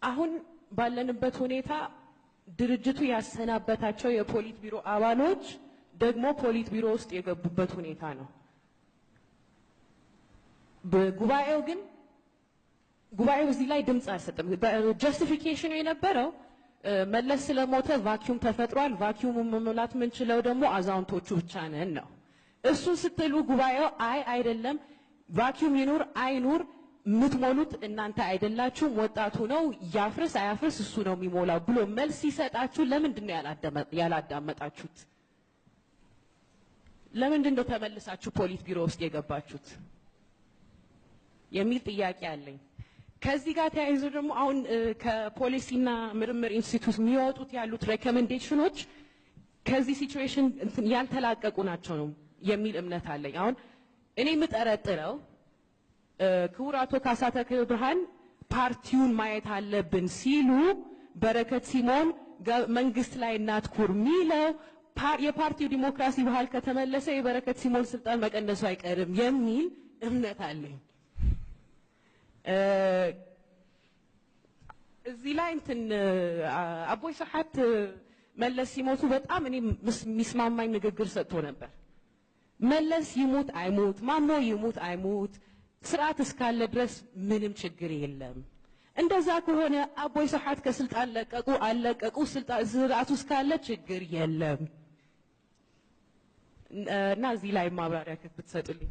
አሁን ባለንበት ሁኔታ ድርጅቱ ያሰናበታቸው የፖሊት ቢሮ አባሎች ደግሞ ፖሊት ቢሮ ውስጥ የገቡበት ሁኔታ ነው። በጉባኤው ግን ጉባኤው እዚህ ላይ ድምጽ አልሰጠም። Justification ኑ የነበረው መለስ ስለሞተ vacuum ተፈጥሯል፣ vacuum ኡን መሙላት የምንችለው ደግሞ አዛውንቶቹ ብቻ ነን ነው። እሱን ስትሉ ጉባኤው አይ አይደለም፣ vacuum ይኑር አይኑር የምትሞሉት እናንተ አይደላችሁም፣ ወጣቱ ነው፣ ያፍርስ አያፍርስ እሱ ነው የሚሞላው ብሎ መልስ ሲሰጣችሁ ለምንድን ነው ያላዳመጣችሁት? ለምንድን ነው ተመልሳችሁ ፖሊት ቢሮ ውስጥ የገባችሁት የሚል ጥያቄ አለኝ። ከዚህ ጋር ተያይዞ ደግሞ አሁን ከፖሊሲና ምርምር ኢንስቲትዩት የሚወጡት ያሉት recommendation ኖች ከዚህ situation እንትን ያልተላቀቁ ናቸው ነው የሚል እምነት አለኝ። አሁን እኔ የምጠረጥረው ክቡር አቶ ካሳ ተክለ ብርሃን ፓርቲውን ማየት አለብን ሲሉ በረከት ሲሞን መንግስት ላይ እናትኩር ሚለው የፓርቲው ዲሞክራሲ ባህል ከተመለሰ የበረከት ሲሞን ስልጣን መቀነሱ አይቀርም የሚል እምነት አለኝ። እዚህ ላይ እንትን አቦይ ስብሐት መለስ ሲሞቱ በጣም እኔ የሚስማማኝ ንግግር ሰጥቶ ነበር። መለስ ይሙት አይሙት፣ ማሞ ይሙት አይሙት፣ ስርዓት እስካለ ድረስ ምንም ችግር የለም። እንደዛ ከሆነ አቦይ ስብሐት ከስልጣን ለቀቁ አልለቀቁ ስልጣን ስርዓቱ እስካለ ችግር የለም። እና እዚህ ላይ ማብራሪያ ብትሰጡልኝ።